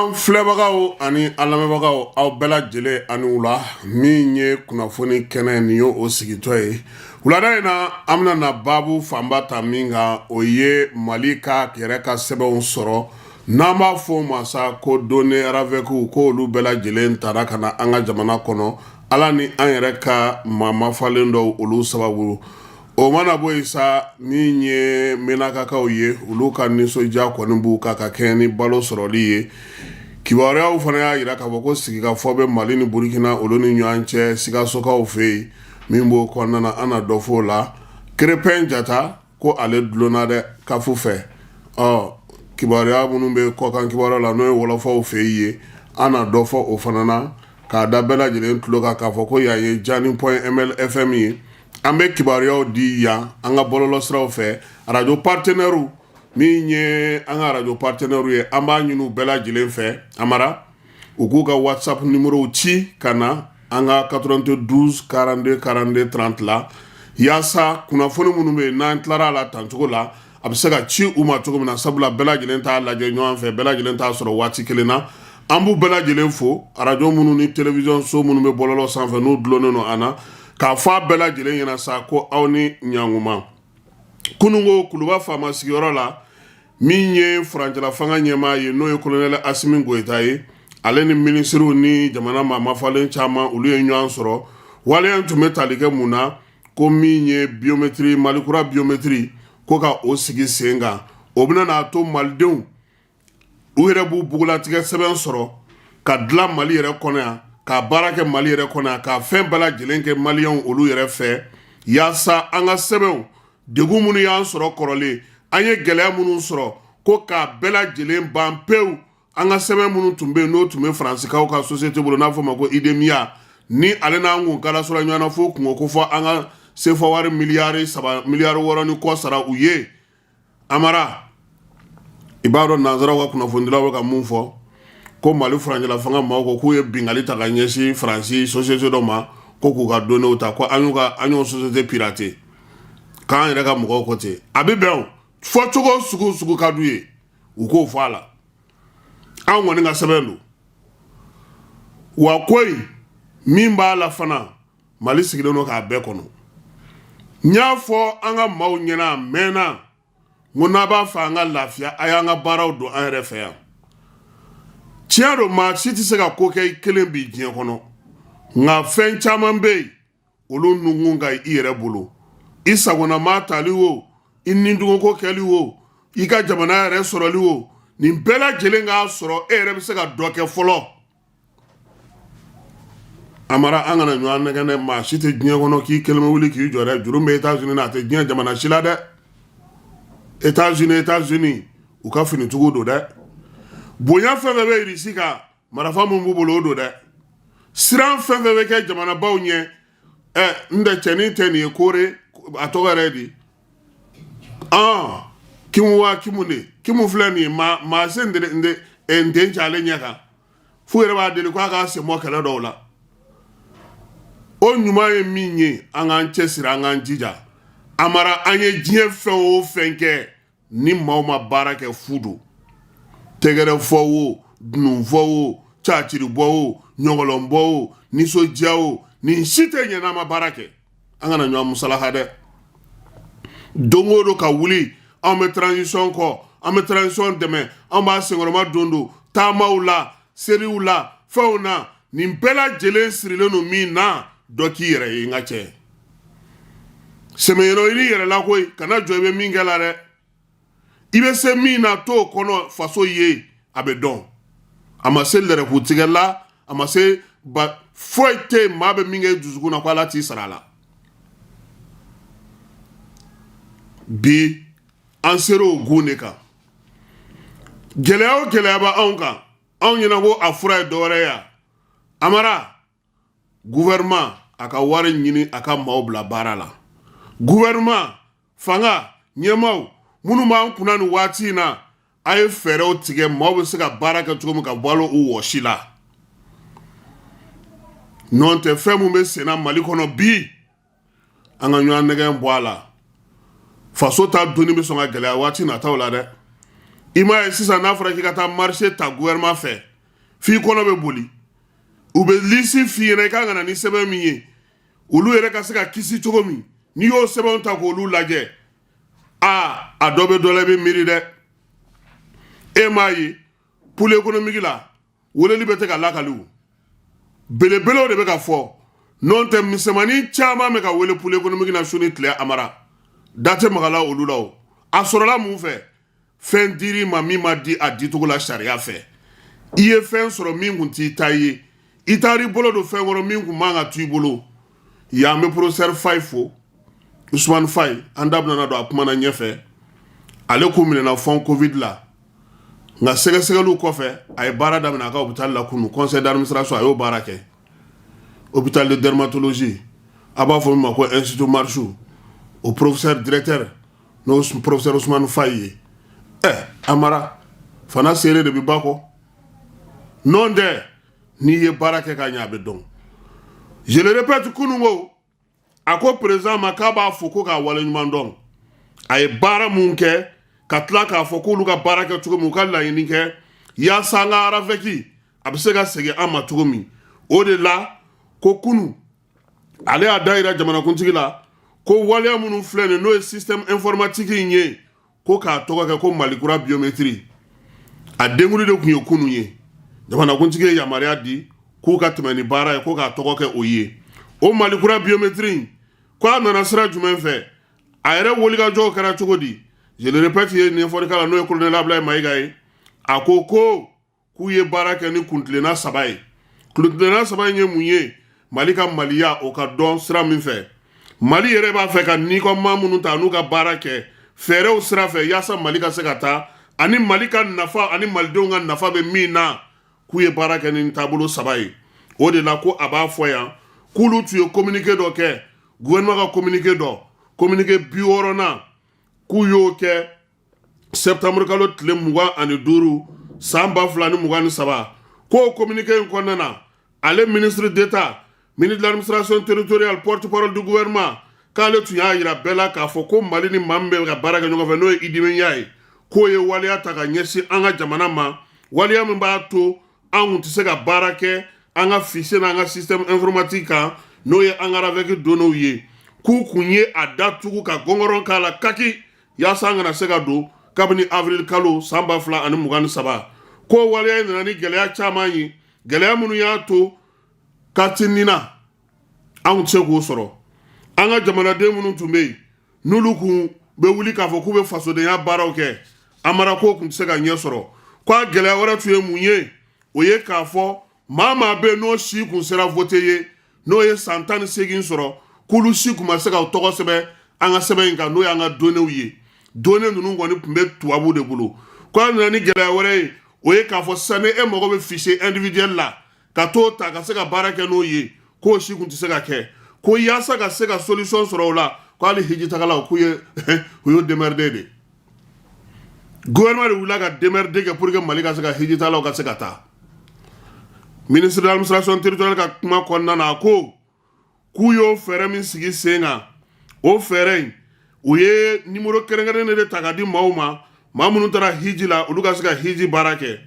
An filɛbagaw ani an lamɛnbagaw, aw bɛɛ lajɛlen ani wula. Min ye kunnafoni kɛnɛ nin ye, o sigitɔ ye wulada in na, an bɛna na baabu fanba ta min kan, o ye Mali ka yɛrɛ ka sɛbɛnw sɔrɔ, n'an b'a fɔ o ma sa ko données RAVEC, k'olu bɛɛ lajɛlen tara ka na an ka jamana kɔnɔ, Ala ni an yɛrɛ ka maa mafalen dɔw olu sababu. O mana bɔ yen sa, min ye Menakakaw ye, olu ka nisɔndiya kɔni b'u kan ka kɛɲɛ ni balo sɔrɔli ye. Kibaruyaw fana y'a jira k'a fɔ ko sigikafɔ bɛ Mali ni Burukina olu ni ɲɔgɔn cɛ Sikasokaw fɛ yen. Min b'o kɔnɔna na, an na dɔ fɔ o la. Krépin Diatta ko ale dulonna dɛ CAF fɛ. Ɔ kibaruya minnu bɛ kɔkan kibaruya la, n'o ye wɔlɔfɔw fɛ yen ye, an na dɔ fɔ o fana na, k'a da bɛɛ lajɛlen tulo kan k'a fɔ ko yan ye Jani point MLFM ye. An bɛ kibaruyaw di yan an ka bɔlɔlɔsiraw fɛ. Arajo partenaires, min ye an ka arajo partenaires ye, an b'a ɲini u bɛɛ lajɛlen fɛ, Amara, u k'u ka WhatsApp numéro ci ka na an ka 92 42 42 30 la, yaasa kunnafoni minnu bɛ yen, n'an tilara a la tancogo la, a bɛ se ka ci u ma cogo min na, sabula bɛɛ lajɛlen t'a lajɛ ɲɔgɔn fɛ, bɛɛ lajɛlen t'a sɔrɔ waati kelen na. An b'u bɛɛ lajɛlen fo, arajo minnu ni télévision so minnu bɛ bɔlɔlɔ sanfɛ, n'u dulonnen don an na, k'a fɔ a bɛɛ lajɛlen ɲɛna sa ko aw ni ɲankuma. Kununko, Kuluba faama sigiyɔrɔ la, min ye furancɛla fanga ɲɛmaa ye, n'o ye colonel Asimi Goyita ye, ale ni minisiriw ni jamana maa mafalen caman, olu ye ɲɔgɔn sɔrɔ. Waleya tun bɛ tali kɛ mun na? Ko min ye biométrie, Mali kura biométrie, ko ka o sigi sen kan, o bɛna n'a to malidenw u yɛrɛ b'u bugulatigɛ sɛbɛn sɔrɔ ka dilan Mali yɛrɛ kɔnɔ yan, ka baara kɛ Mali yɛrɛ kɔnɔ yan, ka fɛn bɛɛ lajɛlen kɛ maliyɛnw olu yɛrɛ fɛ, yaasa an ka sɛbɛnw, degun minnu y'an sɔrɔ kɔrɔlen, an ye gɛlɛya minnu sɔrɔ, ko k'a bɛɛ lajɛlen ban pewu. An ka sɛbɛn minnu tun bɛ yen, n'o tun bɛ Faransikaw ka société bolo, n'a fɔ ma ko IDEMIA, ni ale n'an kun kala sɔrɔ ɲɔgɔn na fo kungo ko fɔ an ka sefa wari miliyari 3, miliyari 6 ni kɔ sara u ye. Amara, i b'a dɔn nansaraw ka kunnafonidilaw bɛ ka mun fɔ? Ko Mali furancɛla fanga maaw ko k'u ye binkanni ta ka ɲɛsin Faransi société dɔ ma, ko k'u ka données ta, ko an y'o société pirater, k'an yɛrɛ ka mɔgɔw ko ten. A bɛ bɛn o fɔcogo sugu sugu ka d'u ye, u k'o fɔ a la. An kɔni ka sɛbɛn don wa, ko in min b'a la fana, Mali sigilen don k'a bɛɛ kɔnɔ. N y'a fɔ an ka maaw ɲɛna a mɛnna, n ko n'a b'a fɛ an ka lafiya, a y'an ka baaraw don an yɛrɛ fɛ yan. Tiɲɛ don, maa si tɛ se ka ko kɛ i kelen bi diɲɛ kɔnɔ, nka fɛn caman bɛ yen, olu nukun ka i yɛrɛ bolo, i sagona maa tali wo, i nidungoko kɛli wo, i ka jamana yɛrɛ sɔrɔli wo, nin bɛɛ lajɛlen k'a sɔrɔ e yɛrɛ bɛ se ka dɔ kɛ fɔlɔ. Amara, an kana ɲɔgɔn nɛgɛn dɛ. Maa si tɛ diɲɛ kɔnɔ k'i kelen bɛ wuli k'i jɔ dɛ. Juru bɛ États-Unis na, a tɛ diɲɛ jamana si la dɛ. États-Unis, États-Unis, u ka finitigiw don dɛ. Bonya fɛn fɛn bɛ Irisi kan, marafa min b'u bolo, o don dɛ. Siran fɛn fɛn bɛ kɛ jamanabaw ɲɛ, ɛ n tɛ cɛnin tɛ nin ye, kore a tɔgɔ yɛrɛ di Kimu wa Kimu de Kimu filɛ nin ye, maa maa se n den cɛ ale ɲɛ kan, f'u yɛrɛ b'a deli k'a k'a sen bɔ kɛlɛ dɔw la. O ɲuman ye min ye, an k'an cɛsiri, an k'an jija. Amara, an ye diɲɛ fɛn o fɛn kɛ, ni maaw ma baara kɛ, fu don. Tɛgɛrɛ fɔ wo, dunun fɔ wo, caciri bɔ wo, ɲɔgɔlɔn bɔ wo, nisɔndiya wo, nin si tɛ ɲɛ n'an ma baara kɛ. An kana ɲɔgɔn musalaha dɛ. Don o don ka wuli, anw bɛ transition kɔ, an bɛ transition dɛmɛ, an b'a senkɔrɔma don don taamaw la, seriw la, fɛnw na, nin bɛɛ lajɛlen sirilen don min na, dɔ k'i yɛrɛ ye. N ka cɛ, sɛmɛyɛrɛ i yɛrɛ la koyi, kana jɔ i bɛ min kɛ la dɛ. I bɛ se min na, t'o kɔnɔ faso ye, a bɛ dɔn. A ma se lɛrɛkutigɛ la, a ma se ba foyi tɛ yen. Maa bɛ min kɛ i dusukun na, ko Ala t'i sara a la. Bi an sera o gun de kan. Gɛlɛya o gɛlɛya bɛ anw kan, anw ɲɛna ko a fura ye dɔwɛrɛ ye. Amara, gouvernement a ka wari ɲini, a ka maaw bila baara la. Gouvernement, fanga ɲɛmaaw minnu b'an kunna nin waati in na, a ye fɛɛrɛw tigɛ, maaw bɛ se ka baara kɛ cogo min ka balo u wɔsi la. Nɔ tɛ, fɛn min bɛ senna Mali kɔnɔ bi, an ka ɲɔgɔn nɛgɛn bɔ a la. Faso ta donni bɛ sɔn ka gɛlɛya waati nataw la dɛ. I m'a ye sisan, n'a fɔra k'i ka taa marché ta gouvernement fɛ. f'i kɔnɔ bɛ boli. U bɛ lisi f'i ɲɛna i kan ka na ni sɛbɛn min ye, olu yɛrɛ ka se ka kisi cogo min. N'i y'o sɛbɛnw ta k'olu lajɛ, aa, a dɔ bɛ dɔ la, i bɛ miiri dɛ. E m'a ye, pôle économique la, weleli bɛ tɛ ka lakali, o belebelew de bɛ ka fɔ. N'o tɛ, misɛnmanin caman bɛ ka wele pôle économique na su ni tile. Amara da tɛ magala olu la. O a sɔrɔla mun fɛ? Fɛn dir'i ma min ma di a dicogo la sariya fɛ. I ye fɛn sɔrɔ min kun t'i ta ye, i taar'i bolo don fɛn kɔrɔ min kun man ka to i bolo. Yan bɛ professeur Faye fo, Usumani Faye. An da bɛna don a kuma na ɲɛfɛ. Ale kun minɛna fond Covid la, nka sɛgɛsɛgɛliw kɔfɛ, a ye baara daminɛ a ka hôpital la kunu. Conseil d'administration, a y'o baara kɛ. Hôpital de dermatologie, a b'a fɔ min ma ko Institut Marchoux, o professeur directeur, n'o professeur Usumani Faye ye. Ɛ, Amara fana, seere de bɛ ba kɔ. N'o tɛ, n'i ye baara kɛ ka ɲɛ, a bɛ dɔn. Je le répète, kunun ko a ko président ma k'a b'a fo ko k'a waleɲuman dɔn, a ye baara mun kɛ, ka tila k'a fɔ k'olu ka baara kɛ cogo min, u ka laɲini kɛ yaasa an ka RAVEC a bɛ se ka segin an ma cogo min. O de la ko kunu ale y'a da yira jamanakuntigi la ko waleya minnu filɛ nin, n'o ye système informatique in ye, ko k'a tɔgɔ kɛ ko Malikura biométrie, a denkuli de tun ye kunun ye. Jamanakuntigi ye yamaruya di k'u ka tɛmɛ ni baara ye, ko k'a tɔgɔ kɛ o ye. O Malikura biométrie in, ko a nana sira jumɛn fɛ? A yɛrɛ wulikajɔw kɛra cogo di? Je le répète, ye ɲɛfɔli k'a la, n'o ye colonel Ablaye Mayiga ye. A ko ko k'u ye baara kɛ ni kuntilenna saba ye. Kuntilenna saba in ye mun ye? Mali ka maliya, o ka dɔn sira min fɛ, Mali yɛrɛ b'a fɛ ka nikɔma minnu ta n'u ka baara kɛ fɛɛrɛw sira fɛ yaasa Mali ka se ka taa, ani Mali ka nafa ani malidenw ka nafa bɛ min na, k'u ye baara kɛ ni taabolo saba ye. O de la ko a b'a fɔ yan k'olu tun ye communiqué dɔ kɛ, gouvernement ka communiqué dɔ, communiqué 60nan, k'u y'o kɛ septembre kalo tile 25 san 2023. K'o communiqué in kɔnɔna na, ale ministre d'État, ministre de l'Administration territoriale, porte-parole du gouvernement, k'ale tun y'a yira bɛɛ la k'a fɔ ko Mali ni maa min bɛ ka baara kɛ ɲɔgɔn fɛ, n'o ye IDEMIA ye, k'o ye waleya ta ka ɲɛsin an ka jamana ma, waleya min b'a to an kun tɛ se ka baara kɛ an ka fichier n'an ka système informatique kan, n'o ye an ka RAVEC données ye, k'u kun ye a datugu ka gɔngɔrɔn k'a la kaki yaasa an kana se ka don kabini avril kalo san 2023. Ko waleya in nana ni gɛlɛya caman ye, gɛlɛya minnu y'a to carte NINA anw tɛ se k'o sɔrɔ. An ka jamanaden minnu tun bɛ yen, n'olu kun bɛ wuli k'a fɔ k'u bɛ fasodenya baaraw kɛ, Amara, ko kun tɛ se ka ɲɛ sɔrɔ. Ko a gɛlɛya wɛrɛ tun ye mun ye? O ye k'a fɔ maa maa bɛ yen, n'o si kun sera vote ye, n'o ye san 18 sɔrɔ, k'olu si kun ma se ka tɔgɔ sɛbɛn an ka sɛbɛn in kan, n'o y'an ka données ye. Données ninnu kɔni tun bɛ tubabu de bolo. Ko a nana ni gɛlɛya wɛrɛ ye, o ye k'a fɔ sisan ni e mago bɛ fichier individuel la ka t'o ta ka se ka baara kɛ n'o ye, k'o si kun tɛ se ka kɛ. Ko yaasa ka se ka solution sɔrɔ o la, ko hali hijitagalaw, k'u ye u y'o démerder de. Gouvernement de wulila ka démerder kɛ pour que Mali ka se ka hijitalaw ka se ka taa. Ministre de l'Administration territoriale ka kuma kɔnɔna na, a ko k'u y'o fɛɛrɛ min sigi sen kan, o fɛɛrɛ in, u ye numéro kɛrɛnkɛrɛnnen de ta ka di maaw ma, maa minnu taara hiji la, olu ka se ka hiji baara kɛ.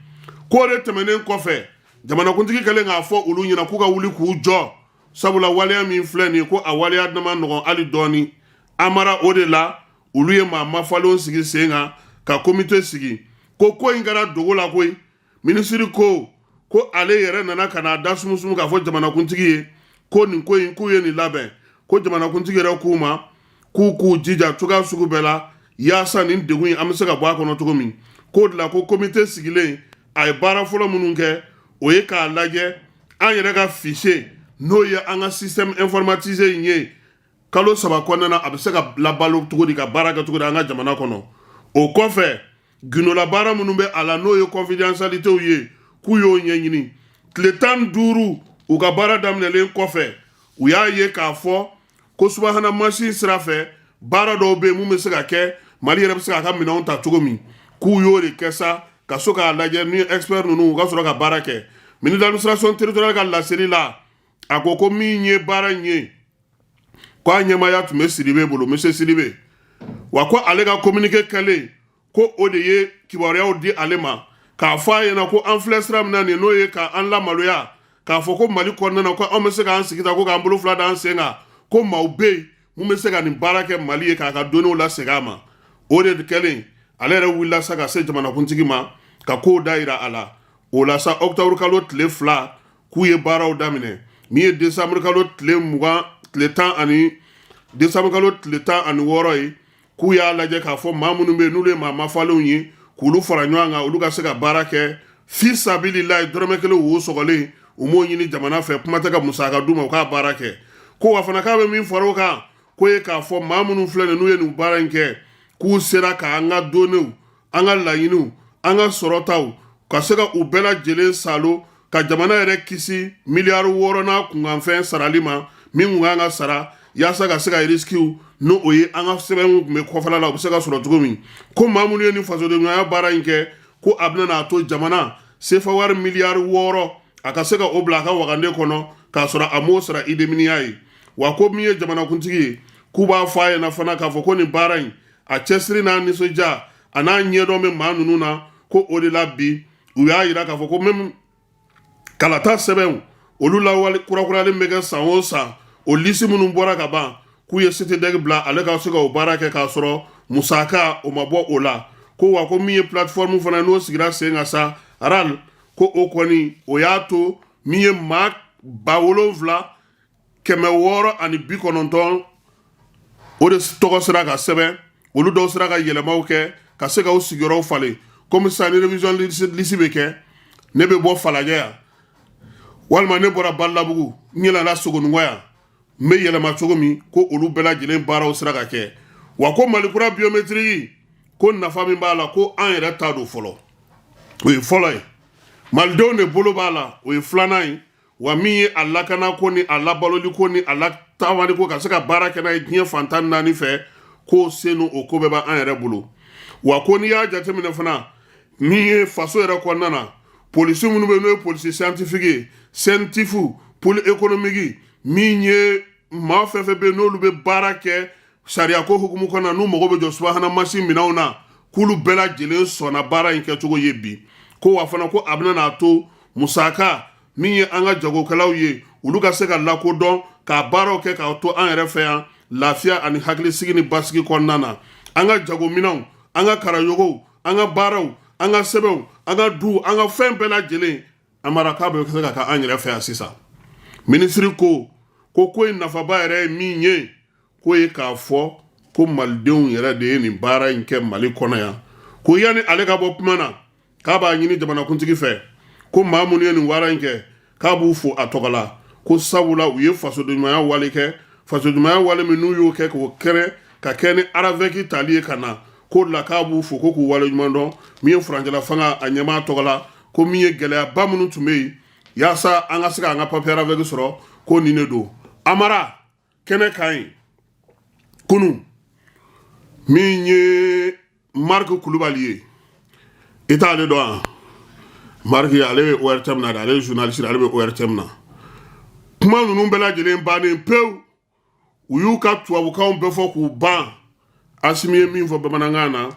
K'o de tɛmɛnen kɔfɛ, jamanakuntigi kɛlen k'a fɔ olu ɲɛna k'u ka wuli k'u jɔ, sabula waleya min filɛ nin ye, ko a waleya dama nɔgɔn hali dɔɔni. Amara, o de la olu ye maa mafalenw sigi sen kan ka komite sigi. Ko ko in kɛra dogo la koyi. Minisiri ko ko ale yɛrɛ nana ka n'a da sumusumu k'a fɔ jamanakuntigi ye ko nin ko in, k'u ye nin labɛn. Ko jamanakuntigi yɛrɛ k'u ma k'u k'u jija cogoya sugu bɛɛ la yaasa nin degun in, an bɛ se ka bɔ a kɔnɔ cogo min. K'o de la ko komite sigilen, a ye baara fɔlɔ minnu kɛ, o ye k'a lajɛ an yɛrɛ ka fichier, n'o ye an ka système informatisé in ye, kalo 3 kɔnɔna na, a bɛ se ka labalo cogo di, ka baara kɛ cogo di an ka jamana kɔnɔ. O kɔfɛ, gundola baara minnu bɛ a la, n'o ye confidentialitéw ye, k'u y'o ɲɛɲini. Tile 15 u ka baara daminɛlen kɔfɛ, u y'a ye k'a fɔ ko subahana mansin sira fɛ, baara dɔw bɛ yen mun bɛ se ka kɛ, Mali yɛrɛ bɛ se k'a ka minɛnw ta cogo min. K'u y'o de kɛ sa ka so k'a lajɛ ni expert ninnu u ka sɔrɔ ka baara kɛ. Ministre de l'Administration territoriale ka laseli la, a ko ko min ye baara in ye, ko a ɲɛmaaya tun bɛ Sidibe bolo, monsieur Sidibe wa. Ko ale ka communiqué kɛlen, ko o de ye kibaruyaw di ale ma K'a fɔ a ɲɛna ko an filɛ sira min na nin, n'o ye k'an lamaloya k'a fɔ ko Mali kɔnɔna na, ko anw bɛ se k'an sigi ta, ko k'an bolo fila d'an sen kan, ko maaw bɛ yen mun bɛ se ka nin baara kɛ Mali ye k'a ka données lasegin a ma. O de kɛlen, ale yɛrɛ wulila sa ka se jamanakuntigi ma ka kow da yira a la. O la sa, octobre kalo tile 2, k'u ye baaraw daminɛ. Min ye décembre kalo tile 20, tile 10 ani décembre kalo tile 16 ye, k'u y'a lajɛ k'a fɔ maa minnu bɛ yen, n'olu ye maa mafalenw ye, k'olu fara ɲɔgɔn kan, olu ka se ka baara kɛ fi sabililayi. Dɔrɔmɛ kelen wo sɔgɔlen, u m'o ɲini jamana fɛ, kuma tɛ ka musaka d'u ma u k'a baara kɛ. Ko wa fana, k'a bɛ min fara o kan, k'o ye k'a fɔ maa minnu filɛ nin, n'u ye nin baara in kɛ, k'u sera k'an ka données, an ka laɲiniw, an ka sɔrɔtaw, ka se ka u bɛɛ lajɛlen salo, ka jamana yɛrɛ kisi miliyari 6 n'a kunkanfɛn sarali ma, min kun kan ka sara yaasa ka se ka risques, n'o o ye an ka sɛbɛnw tun bɛ kɔfɛla la, u bɛ se ka sɔrɔ cogo min. Ko maa minnu ye nin fasodenɲumanya baara in kɛ, ko a bɛna n'a to jamana sefa wari miliyari 6, a ka se ka o bila a ka wagande kɔnɔ k'a sɔrɔ a m'o sara IDEMIA ye. Wa ko min ye jamanakuntigi ye, k'u b'a fɔ a ɲɛna fana k'a fɔ ko nin baara in, a cɛsiri n'a nisɔndiya a n'a ɲɛdɔn bɛ maa ninnu na, ko o de la bi u y'a yira k'a fɔ ko même kalata sɛbɛnw, olu lawale kurakuralen bɛ kɛ san o san, o lisi minnu bɔra ka ban, k'u ye SYTDEC bila ale ka se ka o baara kɛ k'a sɔrɔ musaka o ma bɔ o la. Ko wa ko min ye plateforme fana, n'o sigira sen kan sa, RAL, ko o kɔni o y'a to min ye maa 7690, o de tɔgɔ sera ka sɛbɛn, olu dɔw sera ka yɛlɛmaw kɛ ka se ka u sigiyɔrɔw falen. Komi sisan ni révision liste bɛ kɛ, ne bɛ bɔ Falajɛ yan, walima ne bɔra Balabugu, n yɛlɛla Sogonikɔ yan, n bɛ yɛlɛma cogo min, ko olu bɛɛ lajɛlen baaraw sera ka kɛ. Wa ko Malikura biométrique, ko nafa min b'a la, ko an yɛrɛ ta don fɔlɔ, o ye fɔlɔ ye, malidenw de bolo b'a la, o ye filanan ye. Wa min ye a lakanako ni a labaloliko ni a lataamaniko, ka se ka baara kɛ n'a ye diɲɛ fan 14 fɛ, k'o sen o ko bɛɛ b'an yɛrɛ bolo. Wa ko n'i y'a jateminɛ fana, min ye faso yɛrɛ kɔnɔna na, polisi minnu bɛ yen, n'o ye polisi scientifique ye, CENTIF, pôle économique, min ye maa fɛn fɛn bɛ yen, n'olu bɛ baara kɛ sariya ko hukumu kɔnɔna, n'u mago bɛ jɔ subahana mansin minɛnw na, k'olu bɛɛ lajɛlen sɔnna baara in kɛcogo ye bi. Ko wa fana, ko a bɛna n'a to musaka min ye an ka jagokɛlaw ye, olu ka se ka lakodɔn k'a baaraw kɛ k'a to an yɛrɛ fɛ yan lafiya ani hakilisigi ni basigi kɔnɔna na. An ka jagominɛnw, an ka karayogow, an ka baaraw, an ka sɛbɛnw, an ka du, an ka fɛn bɛɛ lajɛlen, amara k'a bɛ se ka kɛ an yɛrɛ fɛ yan sisan. Minisiri ko in nafaba yɛrɛ ye min ye, k'o ye k'a fɔ ko malidenw yɛrɛ de ye nin baara in kɛ Mali kɔnɔ yan. Ko yanni ale ka bɔ kuma na, k'a b'a ɲini jamanakuntigi fɛ ko maa minnu ye nin baara in kɛ, k'a b'u fo a tɔgɔ la, ko sabula u ye fasodenɲumanya wale kɛ, fasodenɲumanya wale min n'u y'o kɛ k'o kɛrɛ ka kɛ ni RAVEC tali ye ka na ko la, k'a b'u fo, ko k'u wale ɲuman dɔn. Min ye furancɛla fanga a ɲɛmaa tɔgɔ la, ko min ye gɛlɛyaba minnu tun bɛ yen yaasa an ka se k'an ka papier RAVEC sɔrɔ, ko nin de don. Amara kɛnɛ kan yen kunun, min ye Marc Kulubali ye, i t'ale dɔn wa? Marc, ale bɛ ORTM na dɛ, ale ye journaliste, ale bɛ ORTM na. Kuma ninnu bɛɛ lajɛlen bannen pewu, u y'u ka tubabukanw bɛɛ fɔ k'u ban. Asimi ye min fɔ bamanankan na,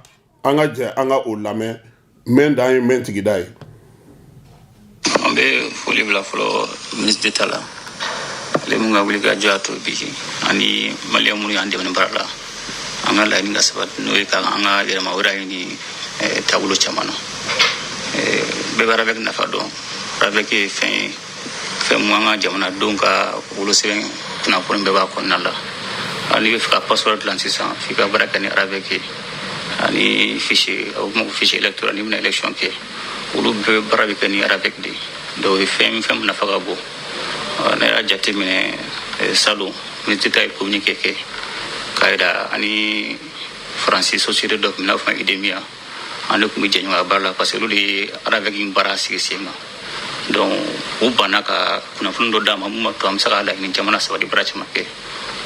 an ka jɛ an ka o lamɛn. Mɛn dan ye mɛn tigida ye. An bɛ foli bila fɔlɔ ministre d'État la, ale mun ka wuli ka jɔ y'a to bi ani maliyɛn minnu y'an dɛmɛ baara la, an ka laɲini ka sabati, n'o ye ka an ka yɛlɛma wɛrɛ ɲini taabolo caman na. Bɛɛ bɛ RAVEC nafa dɔn. RAVEC ye fɛn ye, fɛn mun an ka jamanadenw ka wolosɛbɛn kunnafoni bɛɛ b'a kɔnɔna la. Hali n'i bɛ fɛ ka passeport dilan sisan, f'i ka baara kɛ ni RAVEC ye, ani fichier, a bɛ f'o ma ko fichier électoral, n'i bɛna élection kɛ, olu bɛɛ baara bɛ kɛ ni RAVEC de ye. Donc o ye fɛn min nafa ka bon. Ne y'a jateminɛ salon, ministre d'État ye communiqué kɛ k'a yira ani Faransi société dɔ tun bɛ n'a fɔ IDEMIA, an de tun bɛ jɛɲɔgɔnya baara la, parce que olu de ye RAVEC in baara sigi sen kan. Donc u banna ka kunnafoni dɔ d'an ma mun b'a to an bɛ se ka laɲini caman sabati, baara caman kɛ.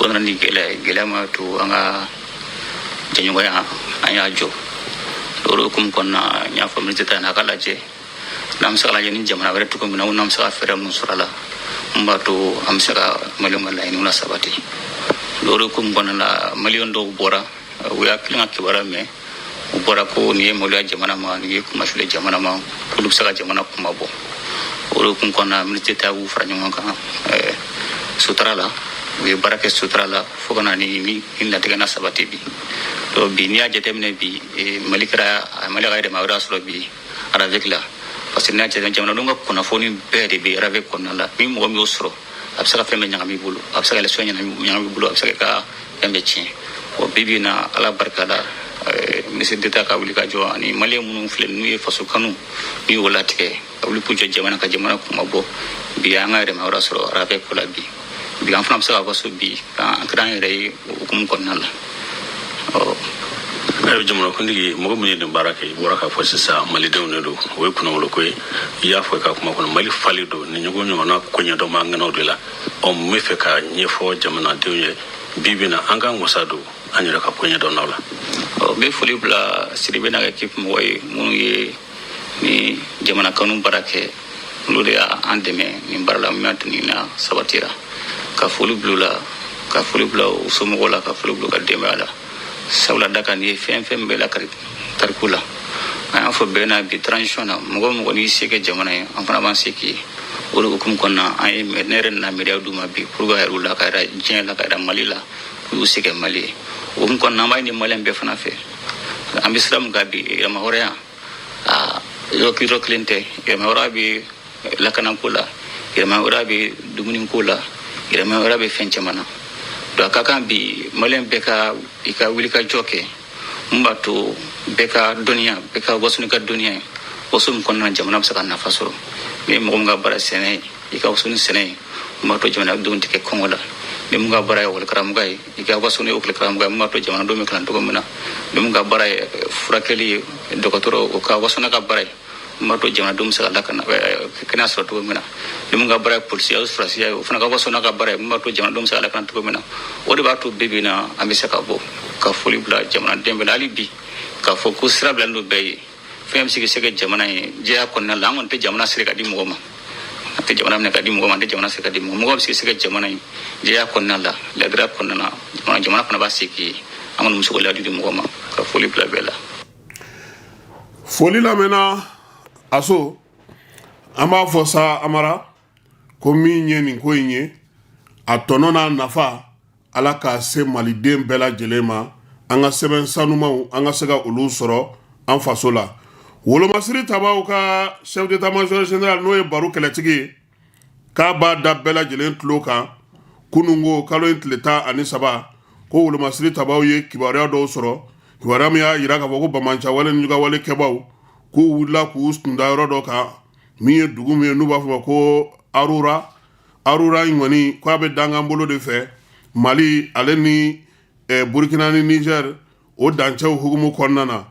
O nana ni gɛlɛya ye, gɛlɛya min y'a to an ka jɛɲɔgɔnya an y'a jɔ. O de hukumu kɔnɔna, n y'a fɔ ministre d'État ɲɛna a ka lajɛ n'an bɛ se ka lajɛ ni jamana wɛrɛ cogo min na, n'an bɛ se ka fɛɛrɛ mun sɔrɔ a la mun b'a to an bɛ se ka maliyɛnw ka laɲiniw la sabati. O de hukumu kɔnɔna la, maliyɛn dɔw bɔra, u y'a kelen ka kibaruya mɛn, U bɔra ko nin ye maloya jamana ma, nin ye kunmasuli jamana ma, k'olu bɛ se ka jamana kunmabɔ. O de kun kɔnɔna, ministre d'État y'u fara ɲɔgɔn kan sutara la. U ye baara kɛ sutara la fo ka na ni latigɛ na sabati bi. Donc bi, n'i y'a jateminɛ bi, Mali kɛra, Mali ka yɛrɛmahɔrɔnya sɔrɔ bi RAVEC la, parce que n'i y'a jateminɛ, jamanadenw ka kunnafoni bɛɛ de bɛ RAVEC kɔnɔna la. Ni mɔgɔ min y'o sɔrɔ, a bɛ se ka fɛn bɛɛ ɲagami i bolo, a bɛ se ka élection ɲagami i bolo, a bɛ se ka fɛn bɛɛ tiɲɛ. Bon, bi bi in na, Ala barika la, ministre d'État ka wuli ka jɔ ani Maliyɛn minnu filɛ, n'u ye faso kanu, n'u y'o latigɛ ka wuli k'u jɔ jamana ka jamana kunmabɔ, bi an ka yɛrɛmahɔrɔnya sɔrɔ RAVEC ko la. Bi bi, an fana bɛ se ka waso bi k'an kɛra an yɛrɛ ye o hukumu kɔnɔna la. Ayiwa, jamanakuntigi, mɔgɔ min ye nin baara kɛ, i bɔra k'a fɔ sisan, malidenw de don. O ye kunnawoloko ye. I y'a fɔ i ka kuma kɔnɔ, Mali fali don ni ɲɔgɔn ɲɔgɔnna koɲɛdɔn b'an ŋanaw de la. Ɔ, mun bɛ fɛ ka ɲɛfɔ jamanadenw ye bi bi na, an k'an wasa don an yɛrɛ ka koɲɛdɔnnaw la? N bɛ foli bila Sidibe n'a ka équipe mɔgɔ ye minnu ye ni jamana kanu baara kɛ, olu de y'an dɛmɛ nin baara la min y'a to nin na sabatira. Ka foli bila u la, ka foli bila u somɔgɔw la, ka foli bila u ka denbaya la, sabula da kan nin ye fɛn fɛn bɛɛ la tariku la. An y'a fɔ bɛɛ na bi transition na, mɔgɔ mɔgɔ n'i se kɛ jamana ye, an fana b'an se k'i ye. O de hukumu kɔnɔna, an ye, ne yɛrɛ nana médaille d'u ma bi pour que ka yɛrɛ u la, ka yɛrɛ diɲɛ la, ka yɛrɛ Mali la k'u y'u se kɛ Mali ye. O hukumu kɔnɔna, an b'a ɲini Maliyɛn bɛɛ fana fɛ. An bɛ sira min kan bi, yɛrɛmahɔrɔnya, aa, yɔrɔ kelen tɛ. Yɛrɛmahɔrɔnya bɛ lakanako la, yɛrɛmahɔrɔnya bɛ dumuniko la, yɛrɛmahɔrɔnya bɛ fɛn caman na. Donc a ka kan bi Maliyɛn bɛɛ ka i ka wuli ka jɔ kɛ mun b'a to bɛɛ ka dɔnniya, bɛɛ ka waso n'i ka dɔnniya ye, waso min kɔnɔna na jamana bɛ se ka nafa sɔrɔ. Ni mɔgɔ min ka baara sɛnɛ ye, i ka waso ni sɛnɛ ye mun b'a to jamanadenw tɛ kɛ kɔngɔ la. Ni mun ka baara ye ekɔli ye, i ka waso ni ekɔli karamɔgɔ ye mun b'a to jamanadenw bɛ kalan cogo min na. Ni mun ka baara ye furakɛli ye, dɔgɔtɔrɔ, o ka waso n'a ka baara ye mun b'a to jamanadenw bɛ se ka lakana, kɛnɛya sɔrɔ cogo min na. Ni mun ka baara ye polisiya o sɔrɔdasiya ye, o fana ka waso n'a ka baara ye mun b'a to jamanadenw bɛ se ka lakana cogo min na. O de b'a to bi bi in na an bɛ se ka bɔ ka foli bila jamanaden bɛɛ la hali bi, k'a fɔ ko sira bilalen don bɛɛ ye. Fɛn bɛ se ka se kɛ jamana ye jɛya kɔnɔna la. An kɔni tɛ jamana siri ka di mɔgɔ ma, an tɛ jamana minɛ ka di mɔgɔ ma, an tɛ jamana siri ka di mɔgɔ. Mɔgɔ bɛ se ka se kɛ jamana ye jɛya kɔnɔna la, ladiriya kɔnɔna na, jamana fana b'a se k'i ye. An kɔni bɛ se k'o layidu di mɔgɔ ma. Ka foli bila bɛɛ la. Foli lamɛnna. Aso, an b'a fɔ sa, Amara, ko min ye nin ko in ye, a tɔnɔ n'a nafa, Ala k'a se Maliden bɛɛ lajɛlen ma. An ka sɛbɛn sanumaw, an ka se ka olu sɔrɔ an faso la. Wolomasiri tabaw ka chef d'état major général, n'o ye Baro Kɛlɛtigi ye, k'a b'a da bɛɛ lajɛlen tulo kan kununko kalo in tile 13, ko wolomasiri tabaw ye kibaruya dɔw sɔrɔ, kibaruya min y'a jira k'a fɔ ko banbaanciwale ni jugawale kɛbaw k'u wulila k'u kunda yɔrɔ dɔ kan, min ye dugu min ye n'u b'a fɔ ma ko Arura. Arura in kɔni, k'a bɛ dankan bolo de fɛ Mali ale ni Burukina ni Niger, o dancɛw hukumu kɔnɔna na.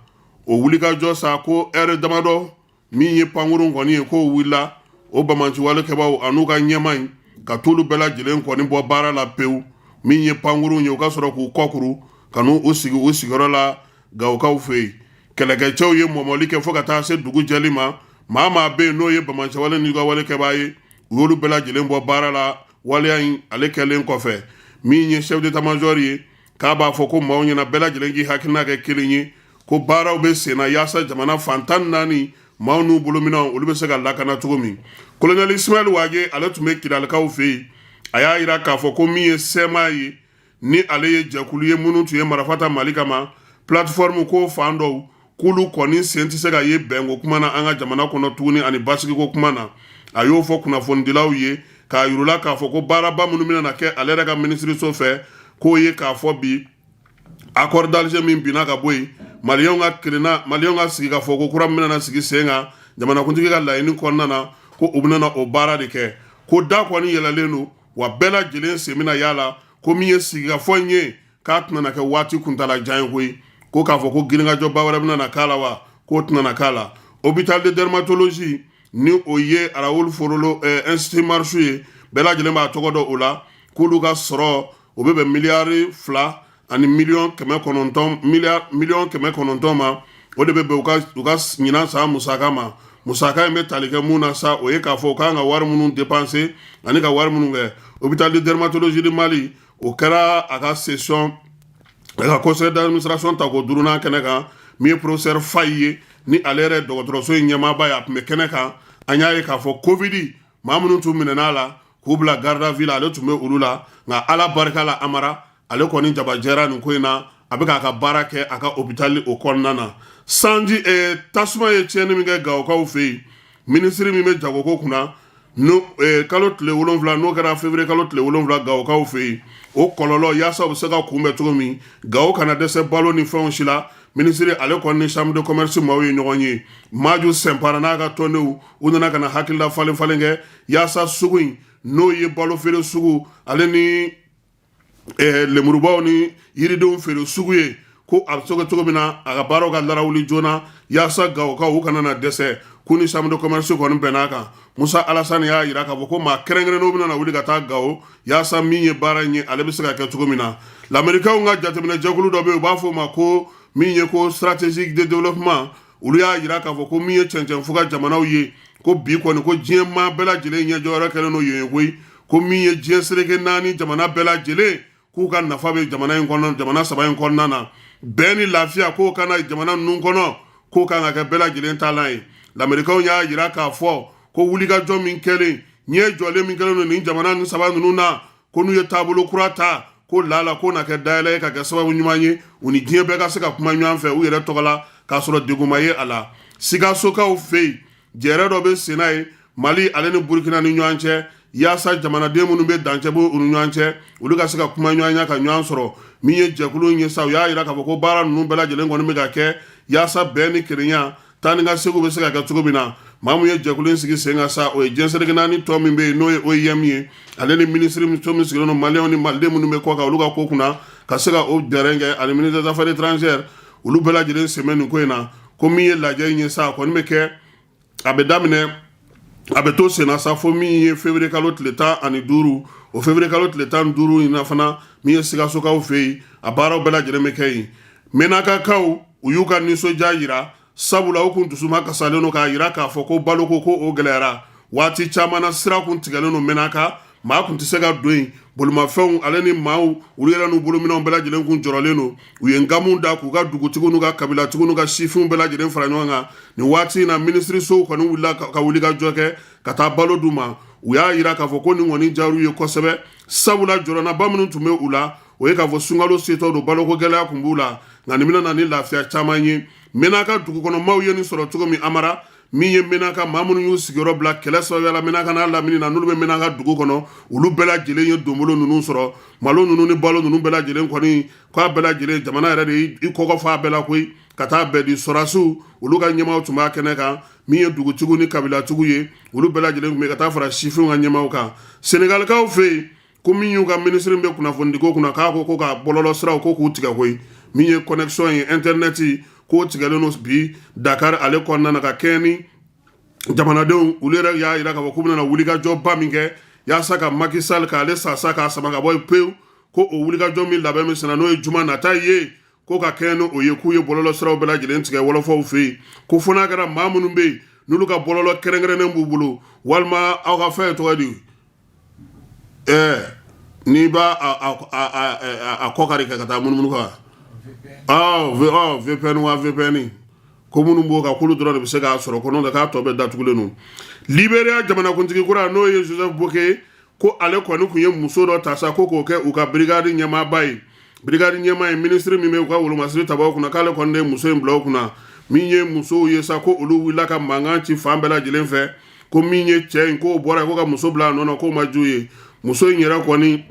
O wulikajɔ sa, ko ɛri damadɔ, min ye pankurun kɔni ye, k'o wulila, o banbaanciwale kɛbaw an'u ka ɲɛmaa in, ka t'olu bɛɛ lajɛlen kɔni bɔ baara la pewu. Min ye pankurun ye, u ka sɔrɔ k'u kɔkuru ka n'u sigi u sigiyɔrɔ la Gawokaw fɛ yen. Kɛlɛkɛcɛw ye mɔmɔli kɛ fo ka taa se dugu jɛli ma. Maa maa bɛ yen n'o ye banbaanciwale ni jugawale kɛbaa ye, u y'olu bɛɛ lajɛlen bɔ baara la. Waleya in ale kɛlen kɔfɛ, min ye chef d'état major ye, k'a b'a fɔ ko maaw ɲɛna, bɛɛ lajɛlen k'i hakilina kɛ kelen ye, ko baaraw bɛ senna yaasa jamana fan 14 maaw n'u bolominɛnw, olu bɛ se ka lakana cogo min. Colonel Ismaël Wagué, ale tun bɛ Kidalikaw fɛ yen, a y'a jira k'a fɔ ko min ye CMA ye, ni ale ye jɛkulu ye minnu tun ye marifa ta Mali kama, plateforme ko fan dɔw, k'olu kɔni sen tɛ se ka ye bɛnko kuma na an ka jamana kɔnɔ tuguni ani basigiko kuma na. A y'o fɔ kunnafonidilaw ye k'a yir'u la k'a fɔ ko baaraba minnu bɛna kɛ ale yɛrɛ ka minisiriso fɛ, k'o ye k'a fɔ bi accord d'Alger min binna ka bɔ yen, Maliyɛnw ka kelenna, Maliyɛnw ka sigi ka fɔ ko kura min bɛna sigi sen kan jamanakuntigi ka laɲini kɔnɔna na, ko u bɛna o baara de kɛ, ko da kɔni yɛlɛlen don wa bɛɛ lajɛlen sen bɛna y'a la, ko min ye sigikafɔ in ye, k'a tɛna kɛ waati kuntala jan ye koyi, ko k'a fɔ ko girinkajɔba wɛrɛ bɛna na k'a la wa, k'o tɛna na k'a la. Hôpital de dermatologie, ni o ye Raoul Follereau institut Marchoux ye, bɛɛ lajɛlen b'a tɔgɔ dɔn o la, k'olu ka sɔrɔ o bɛ bɛn miliyari 2 ani miliyɔn 900, miliyɔn 900 ma. O de bɛ bɛn u ka ɲinan san musaka ma. Musaka in bɛ tali kɛ mun na sa? O ye k'a fɔ u kan ka wari minnu dépenser ani ka wari minnu kɛ. Hôpital de dermatologie du Mali, o kɛra a ka session, a ka conseil d'administration ta ko duurunan kɛnɛ kan. Min ye professeur Faye ye, ni ale yɛrɛ dɔgɔtɔrɔso in ɲɛmaaba ye, a tun bɛ kɛnɛ kan. An y'a ye k'a fɔ Covid maa minnu tun minɛn'a la k'u bila garde à vue la, ale tun bɛ olu la. Nka Ala barika la, Amara, ale kɔni jabajɛra nin ko in na, a bɛ k'a ka baara kɛ a ka hôpital o kɔnɔna na. Sanji tasuma ye tiɲɛni min kɛ Gawokaw fɛ yen, minisiri min bɛ jagoko kunna, n'o kalo tile 7, n'o kɛra février kalo tile 7 Gawokaw fɛ yen, o kɔlɔlɔ, yaasa u bɛ se ka kunbɛn cogo min, Gawo kana dɛsɛ balo ni fɛnw si la, minisiri ale kɔni ni chambre de commerce maaw ye ɲɔgɔn ye. Maju Sɛnpara n'a ka tɔndenw, u nana ka na hakilila falen falen kɛ yaasa sugu in, n'o ye balo feere sugu ale ni lemurubaw ni yiridenw feere sugu ye, ko a bɛ se ka cogo min na a ka baaraw ka larawuli joona, yaasa Gawokaw u kana na dɛsɛ. K'u ni chambre de commerce kɔni bɛnn'a kan. Musa Alasani y'a jira k'a fɔ ko maa kɛrɛnkɛrɛnnenw bɛna na wuli ka taa Gawo, yaasa min ye baara in ye, ale bɛ se ka kɛ cogo min na. Lamerikaw ka jateminɛ jɛkulu dɔ bɛ yen, u b'a fɔ o ma ko min ye ko stratégique de développement, olu y'a jira k'a fɔ ko min ye cɛncɛnfuga jamanaw ye, ko bi kɔni ko diɲɛ maa bɛɛ lajɛlen ɲɛjɔyɔrɔ kɛlen don yen ye koyi. Ko min ye diɲɛ seleke naani jamana bɛɛ lajɛlen, k'u ka nafa bɛ jamana in kɔnɔ, jamana saba in kɔnɔna na. Bɛn ni lafiya k'o ka na jamana ninnu kɔnɔ, k'o kan ka kɛ bɛɛ lajɛlen taalan ye. Lamerikaw y'a jira k'a fɔ ko wulikajɔ min kɛlen, ɲɛ jɔlen min kɛlen don nin jamana ninnu saba ninnu na, ko n'u ye taabolo kura ta, ko lala ko na kɛ dayɛlɛ ye ka kɛ sababu ɲuman ye u ni diɲɛ bɛɛ ka se ka kuma ɲɔgɔn fɛ u yɛrɛ tɔgɔ la, k'a sɔrɔ degun ma ye a la. Sikasokaw fɛ yen, jɛrɛ dɔ bɛ senna ye Mali ale ni Burukina ni ɲɔgɔn cɛ, yaasa jamanaden minnu bɛ dancɛ bɔ u ni ɲɔgɔn cɛ, olu ka se ka kuma ɲɔgɔnya ka ɲɔgɔn sɔrɔ. Min ye jɛkulu in ye sa, u y'a jira k'a fɔ ko baara ninnu bɛɛ lajɛlen kɔni bɛ ka kɛ yaasa bɛn ni kelenya, taa ni ka seginw bɛ se ka kɛ cogo min na. Maa min ye jɛkulu in sigi sen kan sa, o ye diɲɛ seleke naani tɔn min bɛ yen, n'o ye OIM ye, ale ni minisiri min sigilen don Maliyɛnw ni Maliden minnu bɛ kɔ kan, olu ka ko kunna, ka se ka o dɛrɛn kɛ, ani ministre des affaires étrangères, olu bɛɛ lajɛlen sen bɛ nin ko in na. Ko min ye lajɛ in ye sa, a kɔni bɛ kɛ, a bɛ daminɛ, a bɛ to senna sa fo min ye février kalo tile 15. O février kalo tile 15 in na fana, min ye Sikasokaw fɛ yen, a baaraw bɛɛ lajɛlen bɛ kɛ yen. Menakakaw, u y'u ka nisɔndiya jira, sabula u kun dusuma kasalen don k'a jira k'a fɔ ko baloko ko o gɛlɛyara waati caman na. Sira kun tigɛlen don Menaka, maa kun tɛ se ka don yen, bolimafɛnw ale ni maaw, olu yɛrɛ n'u bolominɛnw bɛɛ lajɛlen kun jɔrɔlen don. U ye nkamu da k'u ka dugutigiw n'u ka kabilatigiw n'u ka sifinw bɛɛ lajɛlen fara ɲɔgɔn kan. Nin waati in na, minisirisow kɔni wulila ka wuli ka jɔ kɛ ka taa balo d'u ma. U y'a jira k'a fɔ ko nin kɔni diyar'u ye kosɛbɛ, sabula jɔrɔnaba minnu tun bɛ u la, o ye k'a fɔ sunkalo setɔ don, baloko gɛlɛya kun b'u la, nka nin bɛna na ni lafiya caman ye. Menaka dugukɔnɔmaw ye nin sɔrɔ cogo min, Amara, min ye Menaka maa minnu y'u sigiyɔrɔ bila kɛlɛ sababuya la Menaka n'a lamini na, n'olu bɛ Menaka dugu kɔnɔ, olu bɛɛ lajɛlen ye donbolo ninnu sɔrɔ. Malo ninnu ni balo ninnu bɛɛ lajɛlen kɔni, k'a bɛɛ lajɛlen, jamana yɛrɛ de i kɔkɔ fa a bɛɛ la koyi, ka taa bɛɛ di. Sɔrɔdasiw, olu ka ɲɛmaaw tun b'a kɛnɛ kan. Min ye dugutigiw ni kabilatigiw ye, olu bɛɛ lajɛlen tun bɛ ka taa fara sifinw ka ɲɛmaaw kan. Senegalikaw fɛ yen, ko min y'u ka minisiri bɛ kunnafonidiko kunna, k'a ko ko ka bɔlɔlɔ siraw ko k'u tigɛ koyi. Min ye connexion ye internet, k'o tigɛlen don bi Dakar ale kɔnɔna na, ka kɛɲɛ ni jamanadenw, olu yɛrɛ y'a jira k'a fɔ k'u bɛna wulikajɔba min kɛ yaasa ka Macky Sall k'ale sasa k'a sama ka bɔ yen pewu, ko o wulikajɔ min labɛn bɛ senna, n'o ye juma nata ye, ko ka kɛɲɛ ni o ye, k'u ye bɔlɔlɔ siraw bɛɛ lajɛlen tigɛ wɔlɔfɔw fɛ yen, ko fo n'a kɛra maa minnu bɛ yen n'olu ka bɔlɔlɔ kɛrɛnkɛrɛnnen b'u bolo, walima aw ka fɛn tɔgɔ di, n'i b'a a kɔ kari ka taa munumunu kan, VPN wa VPN, ko minnu b'o kan, k'olu dɔrɔn de bɛ se k'a sɔrɔ, ko n'o tɛ k'a tɔ bɛɛ datugulen don. Liberia jamanakuntigi kura, n'o ye Joseph Boakai, ko ale kɔni tun ye muso dɔ ta sa, ko k'o kɛ u ka brigade ɲɛmaaba ye. Brigade ɲɛmaa ye minisiri min bɛ u ka wolomasiri tabaw kunna, k'ale kɔni de ye muso in bila o kunna. Min ye musow ye sa, ko olu wulila ka mankan ci fan bɛɛ lajɛlen fɛ, ko min ye cɛ in, k'o bɔra ko ka muso bila a nɔ na, k'o ma diya u ye. Muso in yɛrɛ kɔni,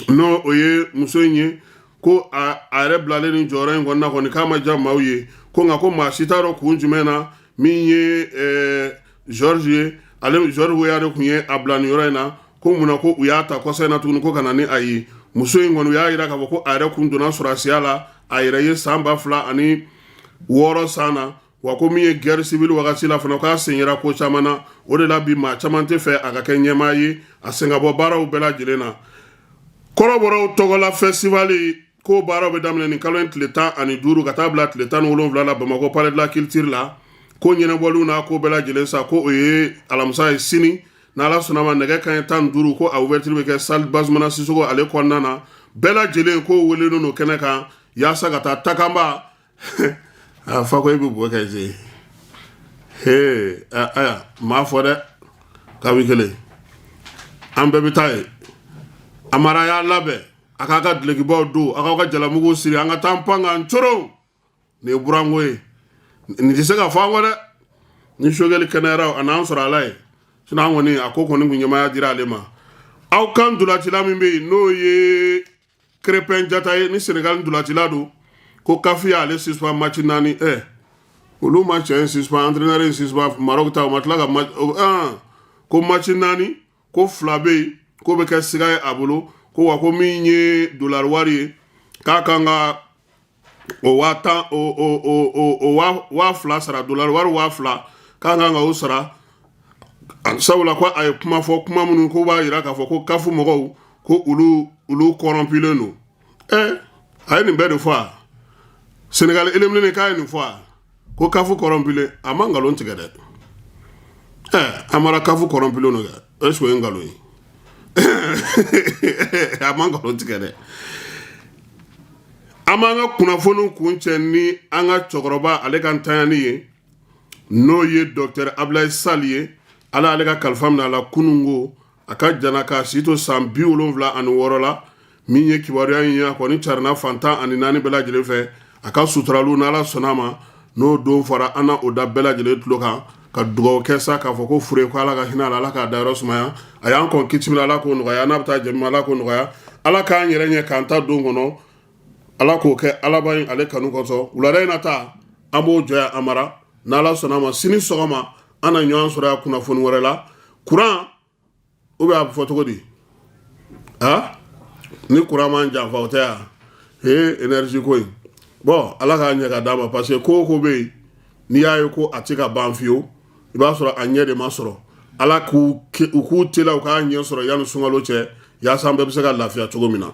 n'o o ye muso in ye, ko a yɛrɛ bilalen nin jɔyɔrɔ in kɔnɔna kɔni, k'a ma diya maaw ye, ko nka ko maa si t'a dɔn kun jumɛn na. Min ye George ye, ale George Weah de tun ye a bila nin yɔrɔ in na, ko munna ko u y'a ta kɔsa in na tuguni ko ka na ni a ye. Muso in kɔni, u y'a jira k'a fɔ ko a yɛrɛ kun donna sɔrɔdasiya la a yɛrɛ ye san 2006 san na, wa ko min ye guerre civile wagati la fana, k'a sen yera ko caman na. O de la bi maa caman tɛ fɛ a ka kɛ ɲɛmaa ye, a sen ka bɔ baaraw bɛɛ lajɛlen na. Kɔrɔbɔrɔw tɔgɔla festival, ko baaraw bɛ daminɛ nin kalo in tile 15 ka taa bila tile 17 la Bamakɔ palais de la culture la. Ko ɲɛnabɔliw n'a ko bɛɛ lajɛlen sa, ko o ye alamisa ye sini, n'Ala sɔnna ma, nɛgɛ kanɲɛ 15, ko a ouverture bɛ kɛ salle Bazumana Sisoko ale kɔnɔna na. Bɛɛ lajɛlen ko welelen don kɛnɛ kan yaasa ka taa takanba. A fa ko e bɛ bɔ kɛ se he. Aya, m'a fɔ dɛ, kabi kelen an bɛɛ bɛ taa yen. Amara y'a labɛn, a k'a ka dulokibaw don, a k'aw ka jalamugu siri, an ka taa an pan k'an coron. Nin ye buranko ye, nin tɛ se ka fɔ an kɔ dɛ. Ni Choguel kɛnɛyara, a n'an sɔrɔ ala ye. Sinon an kɔni, a ko kɔni kun ɲɛmaaya dira ale ma. Aw kan ntolacila min bɛ yen, n'o ye Krépin Diatta ye, ni Senegal ntolacila don, ko CAF y'ale suspend match 4. Olu ma cɛ in suspend, entraîneur in suspend Maroc ta, o ma tila ka match ko match 4, ko 2 bɛ yen k'o bɛ kɛ siga ye a bolo. Ko wa ko min ye dolari wari ye, k'a kan ka o 10 000, o 2000 sara, dolari wari 2000, k'a kan ka o sara, sabula ko a ye kuma fɔ, kuma minnu ko b'a jira k'a fɔ ko CAF mɔgɔw, ko olu kɔrɔnpilen don. A ye nin bɛɛ de fɔ. A Senegal éliminé, k'a ye nin fɔ, a ko CAF kɔrɔnpilen. A ma nkalon tigɛ dɛ. Amara, CAF kɔrɔnpilen don kɛ, est ce que o ye nkalon ye? A ma nkalon tigɛ dɛ. An b'an ka kunnafoniw kuncɛ ni an ka cɛkɔrɔba ale ka ntanyani ye, n'o ye docteur Abdoulaye Sall ye. Ala ale ka kalifa minɛ a la kununko, a ka jana k'a si to san 76 la. Min ye kibaruya in ye, a kɔni carinna fan 14 bɛɛ lajɛlen fɛ. A ka suturaliw, n'Ala sɔnna ma, n'o don fɔra, an na o da bɛɛ lajɛlen tulo kan, ka dugawu kɛ sa k'a fɔ ko fure, ko Ala ka hinɛ a la, Ala k'a dayɔrɔ sumaya. A y'an kɔn kiti min na, Ala k'o nɔgɔya. N'a bɛ taa jɛmi, Ala k'o nɔgɔya. Ala k'an yɛrɛ ɲɛ k'an ta don kɔnɔ, Ala k'o kɛ Alaba in ale kanu kɔsɔn. Wulada in na ta, an b'o jɔ yan. Amara, n'Ala sɔnna ma, sini sɔgɔma an na ɲɔgɔn sɔrɔ yan kunnafoni wɛrɛ la. Kuran ou bien a bɛ fɔ cogo di? Ah, ni kuran m'an janfa, o tɛ yan. Ee, énergie ko in, bon, Ala k'a ɲɛ ka d'a ma, parce que ko o ko bɛ yen, n'i y'a ye ko a tɛ ka ban fiyewu, i b'a sɔrɔ a ɲɛ de ma sɔrɔ. Ala k'u u k'u teliya, u k'a ɲɛ sɔrɔ yanni sunkalo cɛ, yaasa an bɛɛ bɛ se ka lafiya cogo min na.